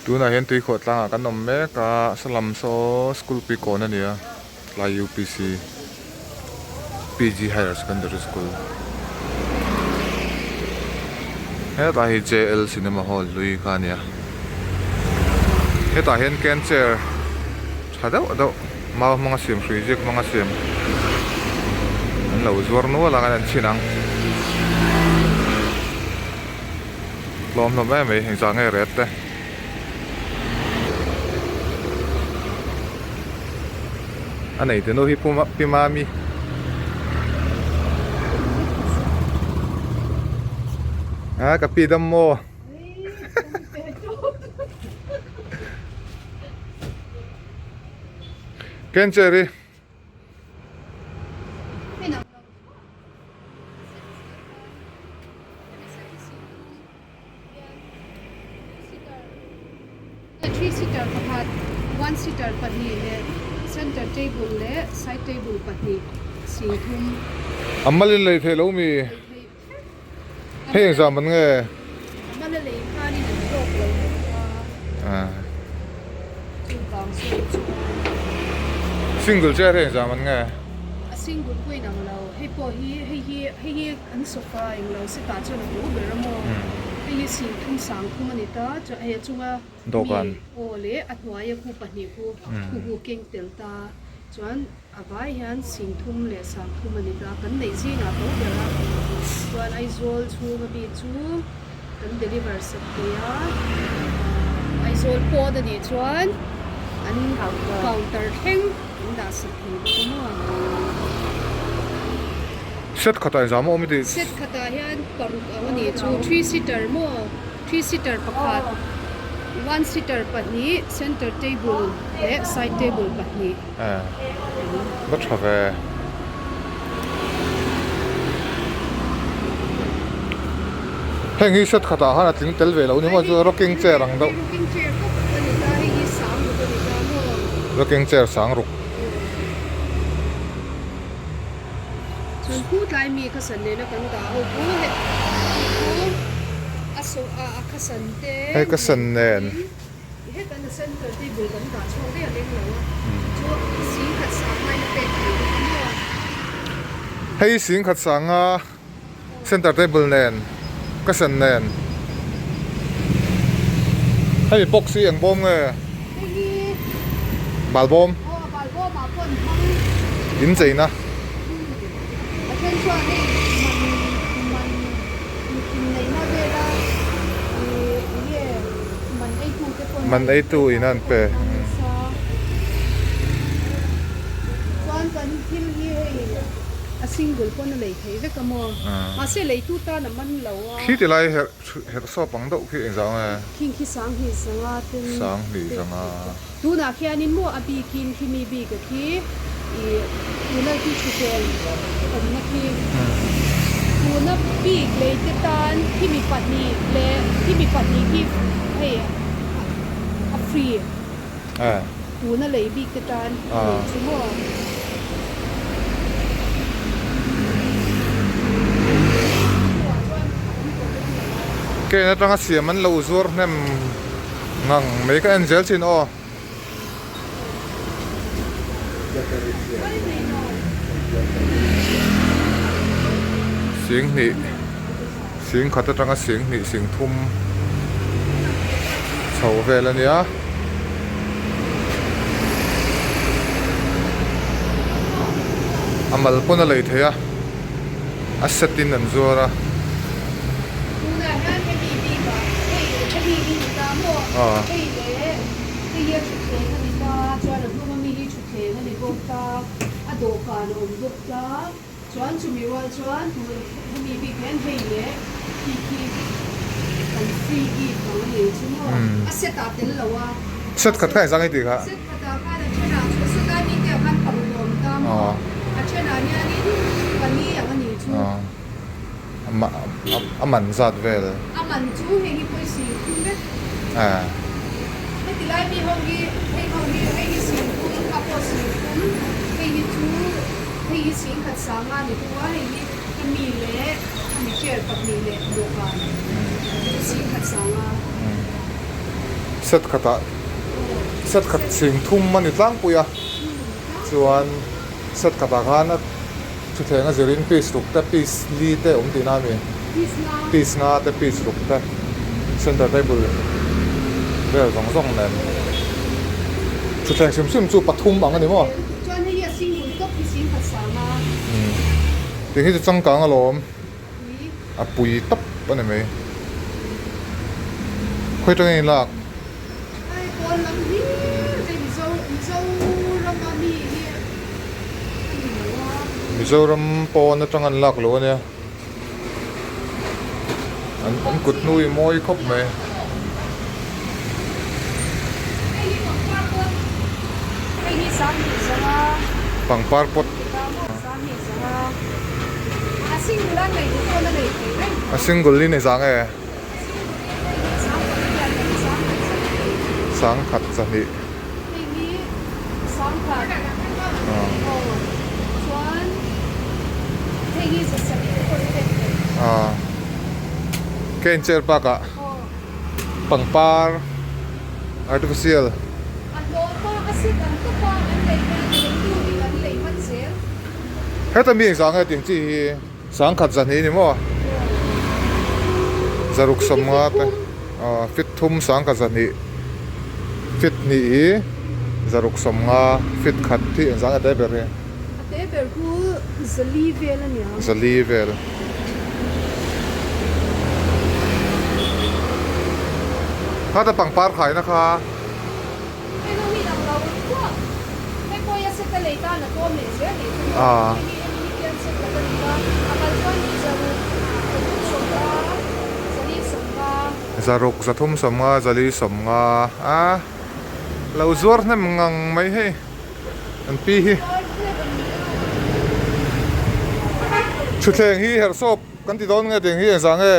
Tunah hian tuikhuah tlangah kan awm mek a, salam saw school pui kawn a ni a, tlai UPC PG Higher Secondary School hetah hi JL Cinema Hall hlui kha a ni a, hetah hian ken chair tha deuh deuh mau hmanga siam hrui ziak hmanga siam an lo zuar nual ang a an chhin ang. Tlawm hlawm em mai engzah nge ret te. A nei te nu hi pu Mami. A ka pi dam maw. Ken cherry. Three seater pakhat, one seater pahnih leh center table leh side table pahnih singthum. A mal in lei theih lo mi? Hei engzah man nge? A mal a lei khanin an hlawk lo lutuk a, chuvang sawi chuan. Single chair hi engzah man nge? A single pawh inang lo, hei pawh hi hei hi hei hi an sofa englo setah chuan a to ber a maw? Hei hi singthum sangthum a ni ta, chuan hei a chunga mi aw leh a hnuaia khu pahnih khu khu hu keng tel ta chuan. A vai hian singthum leh sangthum a ni ta. Kan neih zingah to ber a, chuan Aizawl chhunga mi chu kan deliver sak thei a, Aizawl pawn a nih chuan an counter thleng kan dah sak thei bawk a maw. Set khatah engzah maw awm i tih? Set khatah hian paruk ang a nih chu, three seater maw? Three seater pakhat, one seater pahnih, center table leh side table pahnih. Va tha ve. Heng hi set khatah khan a tling tel ve lo ni maw chu rocking chair ang deuh. Rocking chair tawp a ni ta hei hi sang ruk a ni ta maw. Rocking chair sang ruk. Chuan khu tlai mi kha san nena kan dah ho khu he khu a saw a a kha san te. Hei ka san nen. Hetan a center table kan dah chhuak daih a leng lo a, chu singkhat sanga in a pek thei bawk a maw? Hei singkhat sanga center table nen ka sen nen hemi box hi eng bawm nge? Hei hi bal bawm. Aw bal bawm ah pawh an hmang. In cheina. A then chuan hei man man inneihna vela ih enge man eitu te pawn Man eitu in an pe. Chuan kan thil hi hei a single pawn a lei theih vek a maw mahse leitu tan a man lo a. Khi ti lai herh herh sawp ang deuh khi engzah nge? Khing khi sang hnih zanga ten Sang hnih zanga. Tunah khianin maw a bikin khi mi bik a khi ih tuna khi thutthleng awmna khi tuna bik lei te tan khi mi pahnih leh khi mi pahnih khi hei a free tuna lei bik te tan a ni chu maw. Ken atanga siam an lo zuar hnem. Ngang mai ka en zel chin aw. Sing hnih sing khat atanga sing hnih sing thum chho vel a nia. A mal pawn a lei thei a. a set in an zuar a. Tunah hian hemi bik ah hei hemi hi ni ta maw hei leh hei hi a thutthleng a ni ta chuan a hnung ami hi thutthleng a ni bawk ta a dawhkan a awm bawk ta chuan chumi rual chuan tun hemi bik hian hei leh khi khi kan free gift ang a ni chu maw a set ah tel lo a. Set khat kha engzah nge tih kha? Set khat ah khan a then ah chu saw lai mite ah khan paruk a awm ta maw? A then ah hianin pali ang a ni chu. A man zat vel. A man chu hei hi pawh i sing thum vek. Heti lai mi ho hi hei ho hi hei hi sing thum kha pawh sing thum hei hi chu hei hi sing khat sang a ni bawk a hei hi hemi leh hemi chair pahnih leh dawhkan chu sing khat sang a. Set khatah set khat chhing thum a ni tlangpui a, chuan set khatah khan a thutthleng a zirin piece ruk te piece li te a awm tihna a ni, piece nga te piece ruk te center table vel zawng zawng nen thutthleng hrim hrim chu pathum ang a ni maw? Tih hi chu changkang alawm. A pui tawp a ni mai. Khawi atangin in lak? Hei pawn lam hlir hei Mizo Mizorama mi hi a ni lo a. Mizoram pawn atang an lak lo a nia. An an kut hnu hi mawi khawp mai. Hei hi pangpar pawt. Hei hi sanghnih zanga. Pangpar pawt. Sanghnih zanga. A single a nei duh pawn a nei thei reng tho. A single hi nei zang e. A single hi hei hi sangkhat a hian hei hi sangkhat zahnih. Sangkhat zahnih. Hei hi sangkhat aw chuan hei hi zasarih te pawh i pek thei. Aw cane chair bakah pangpar artificial. A hlawma a sit ang tawpa an lei hian leitu in an lei hman zel. Heta mi engzah nge tih chi hi sangkhat zahnih a ni maw? Zaruk sawmnga te aw fit thum sangkhat zahnih fit hnih hi zaruk sawmnga fit khat hi engzah nge te ber hi? A te ber khu zali vel a niang. Zali vel. Khata pangpar khaina kha. Hei ho hi dang lo thuak. Hei pawh a set a lei tan a tlawm leh zel nih chu maw. Hei hi hemi hi pian set tak a ni a. A kal chuan hi zaruk zathum sawmnga zali sawmnga. Zaruk zathum sawmnga zali sawmnga a lo zuar hnem ngang mai hei an pi hi. Thutthleng hi herhsawp kan ti dawn nge tih ang hi engzah nge?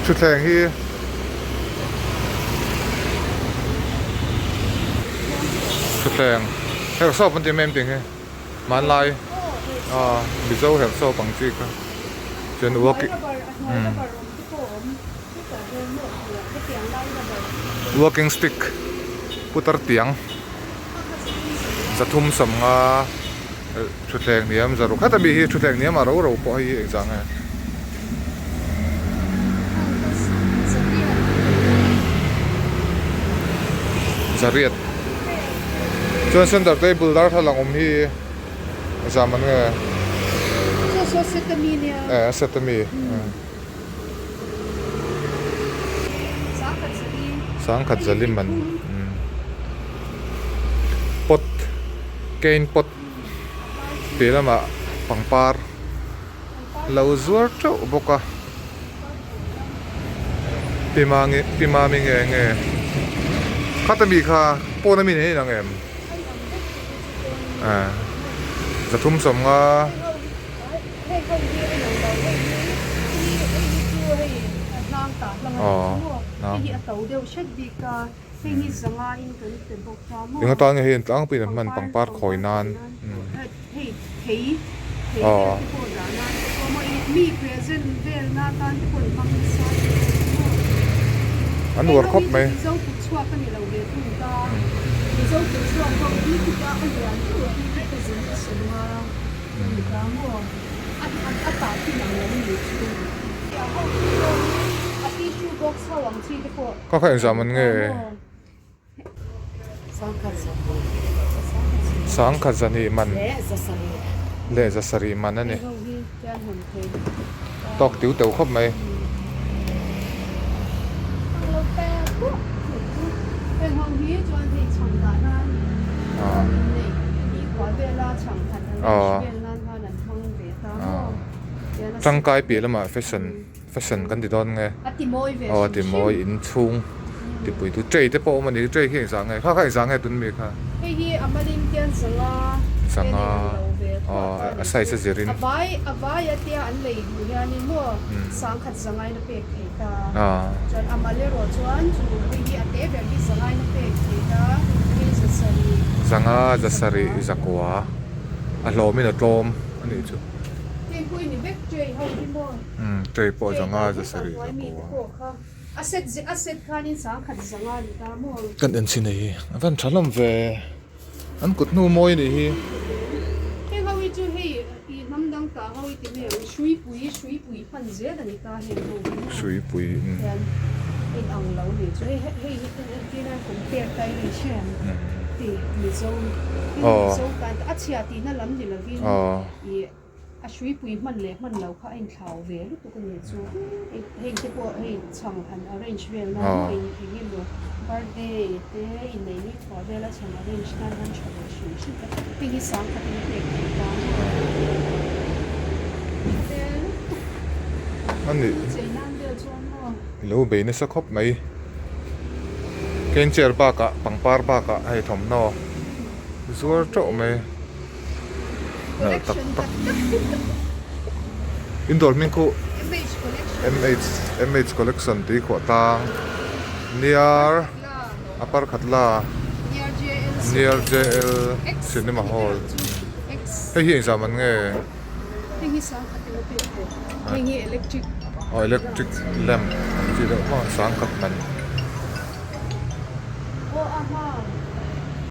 Thutthleng hi thutthleng herhsawp an ti em em tih hi hmanlai ah mizo herhsawp ang chi kha chuan walking walking stick putar tiang zathum sawmnga. Thutthleng hniam zaruk heta mi hi thutthleng hniam ah ro ro pawh hei hi engzah nge? Zariat chuan center table darthlalang awm hi engzah man nge? Eh a set ami Sangkhat zali man pot cane pot. Tih lamah pangpar lo zuar teuh bawk a pi mangi pi mami nge nge khata mi kha pawn ami nei ang em ah zathum sawmnga. Hei hi zanga in kan pe bawk ta maw? Eng atan nge hei an tlangpuiin an hman pangpar khawi nan. Hei thei thei vel te pawh dah nan te pawh maw i mi present vel na tan te pawh an hmang nasa te pawh maw. An uar khawp mai. Hei ho hi chu Mizo kut chhuak a ni lo ve thung ta. Mizo kut chhuak ho hi khita a lian deuh hi khita zin a sawm a ni ta maw? A a tah thin ang lo ni chu. A ho hi pawh hi a tissue box ho ang chi te pawh. Ka kha engzah man nge? Sangkhat zahnih man leh zasarih man a ni. Tawk tiu teuh khawp mai. Tangkai piah lamah fashion. Fashion kan ti dawn nge? A ti mawi ve Aw a ti mawi in chhung tipui tu tray te pawh a awm a ni tray khi engzah nge kha kha engzah nge tun mi kha? Hei hi a malin hian zanga zanga aw a size a zir in a vai a vai a tia an lei duh hianin maw sangkhat zanga in a pek thei ta chuan a mal erawh chuan chu hei hi a te ber hi zanga in a pek thei ta hei zasarih zanga zasarih zakua a hlawm in a tlawm a nih chu. Hei pawh i ni vek tray ho hi maw? Umm tray pawh zanga zasarih zakua. A set a set khanin sangkhat zanga a ni ta maw? Kan en chhin hei hi a van tha hlawm ve. An kut hnu mawi a nih hi. Heng ho hi chu hei i hnam dang ta ho hi ti mai ang hruipui hruipui hman zel a ni ta heng ho hi maw? Hruipui umm. Hian in ang lo ni chu hei hei hi en entir nan compare ta ila i hria ang ti Mizo Mizo tan a chhia tihna lam ni lovin i A hruipui hman leh hman lo kha a inthlau ve lutuk a nih chu. Hei heng te pawh hei chhang han arrange vel nan maw eng eng emaw birthday te inneih ni thuah vel a chhang arrange nan han tha ve hrim hrim ta. Heng hi sangkhat in pek theih ta maw. Tha ve lutuk. A nih. Chei nan vel chuan maw. I lo bei nasa khawp mai. Cane chair bakah pangpar bakah hei thawmhnaw zuar teuh mai. Nalh tak tak indoor hming khu MH collection tih khuah tlang near a par khat la near JL cinema hall hei hi engzah man nge aw electric lamp ang chi deuh maw sangkhat man.